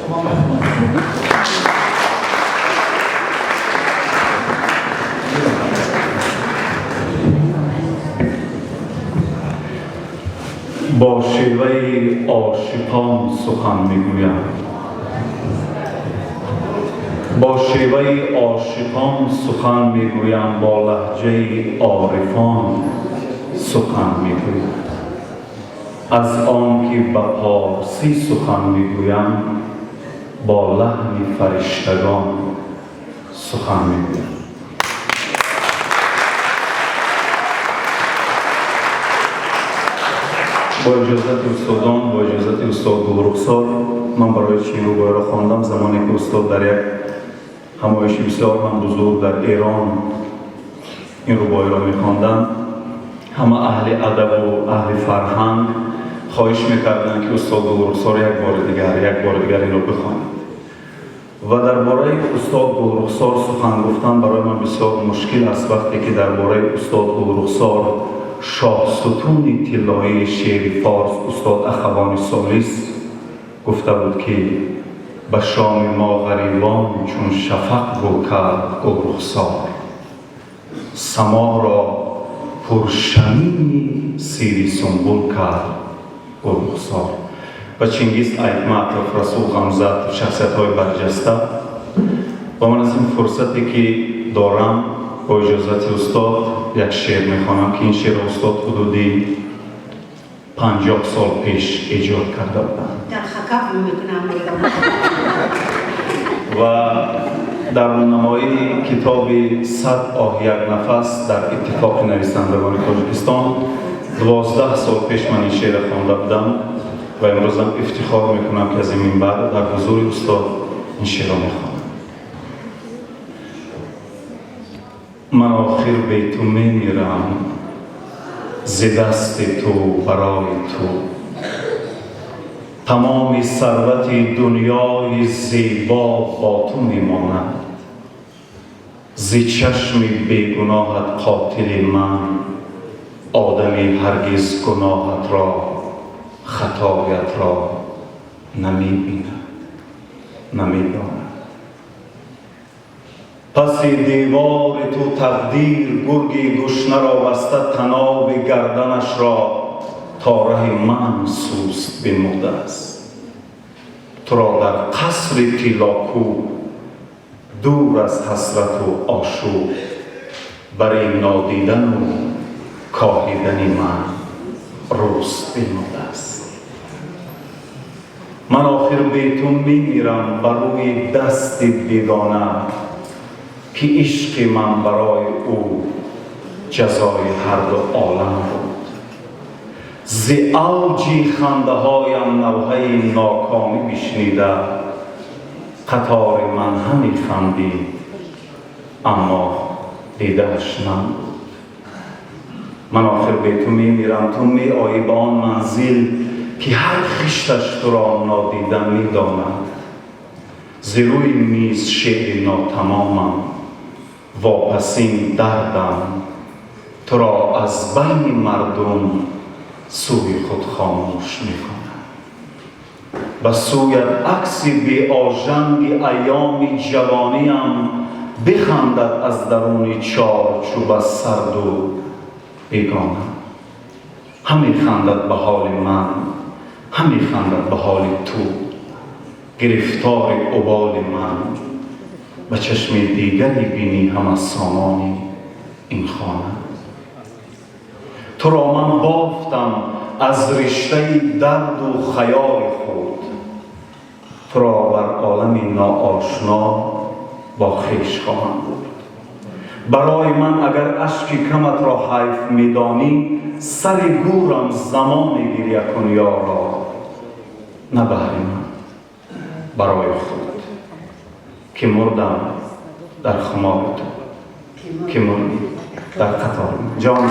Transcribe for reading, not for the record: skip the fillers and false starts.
Хуб мехонад. Бо шеваи ошиқон сухан мегӯям, бо шеваи ошиқон сухан мегӯям, бо лаҳҷаи орифон сухан мегӯям. Аз он ки ба порсӣ сухан мегӯям, бо лаҳни фариштагон сухан мегӯям. Бо иҷозати устодон, бо иҷозати устод Гулрухсор, ман барои чӣ ин рубоиро хондам? Замоне ки устод дар як ҳамоиши бисёр ҳам бузург дар Эрон ин рубоиро мехонданд, ҳама аҳли адабу аҳли фарҳанг хоҳиш мекарданд, ки устод Гулрухсор як бори дигар, як бори дигар инро бихонад. Ва дар бораи устод Гулрухсор сухан гуфтан барои ман бисёр мушкил аст, вақте ки дар бораи устод Гулрухсор шоҳсутуни тиллоии шеъри форс устод Ахавони Солис гуфта буд, ки ба шоми мо ғарибон чун шафақ гул кард Гулрухсор, саморо пуршамими сири сунбул кард Гулрухсор. Ва Чингиз Айтматов, Расул Ғамзатов, шахсиятҳои барҷаста. Ва ман аз ин фурсате ки дорам, бо иҷозати устод як шеър мехонам, ки ин шеърро устод ҳудуди 50 сол пеш эҷод карда буданд. Дар хакаф мекунам. Ва дар рӯнамоии китоби «Сад оҳ, як нафас» дар Иттифоқи нависандагони Тоҷикистон 12 сол пеш ман ин шеърро хонда будам ва имрӯзам ифтихор мекунам, ки аз ин минбар дар ҳузури устод ин шеърро мехонам. Ман охир бе ту мемирам, зи дасти ту, барои ту. Тамоми сарвати дунёи зебо бо ту мемонад. Зи чашми бегуноҳат қотили ман, одамӣ ҳаргиз гуноҳатро, хатоятро намебинад, намедонад. Паси девори ту тақдир гурги гушнаро баста, таноби гарданашро то раҳи ман суст бинмудааст. Туро дар қасри тиллокӯб, дур аз ҳасрату ошӯб, бари нодидану коҳидани ман рӯст бинмудааст. Ман охир бе ту мемирам ба рӯи дасти бегона, ки ишқи ман барои ӯ ҷазои ҳарду олам буд. Зи авҷи хандаҳоям навҳаи нокомӣ бишнида, қатори ман ҳаме хандид, аммо дидааш нам буд. Ман охир бе ту мемирам, ту меоӣ ба он манзил, ки ҳар хишташ туро нодида медонад. Зи рӯи миз шеъри нотамомам, вопасин дардам туро аз байни мардум сӯи худ хомӯш мекунад. Ба сӯят акси беожанги айёми ҷавониам бихандад аз даруни чорчӯба сарду бегона. Ҳаме хандад ба ҳоли ман, ҳаме хандад ба ҳоли ту, гирифтори уболи ман. Ба чашми дигаре бинӣ ҳама сомони ин хона. Туро ман бофтам аз риштаи дарду хаёли худ, туро бар олами ноошно бо хеш хоҳам бурд. Барои ман агар ашки каматро ҳайф медонӣ, сари гӯрам замоне гиря кун, ёро, на баҳри ман, барои худ, ки мурдам дар хумори ту, ки мурдӣ дар қатори ман. Ҷон.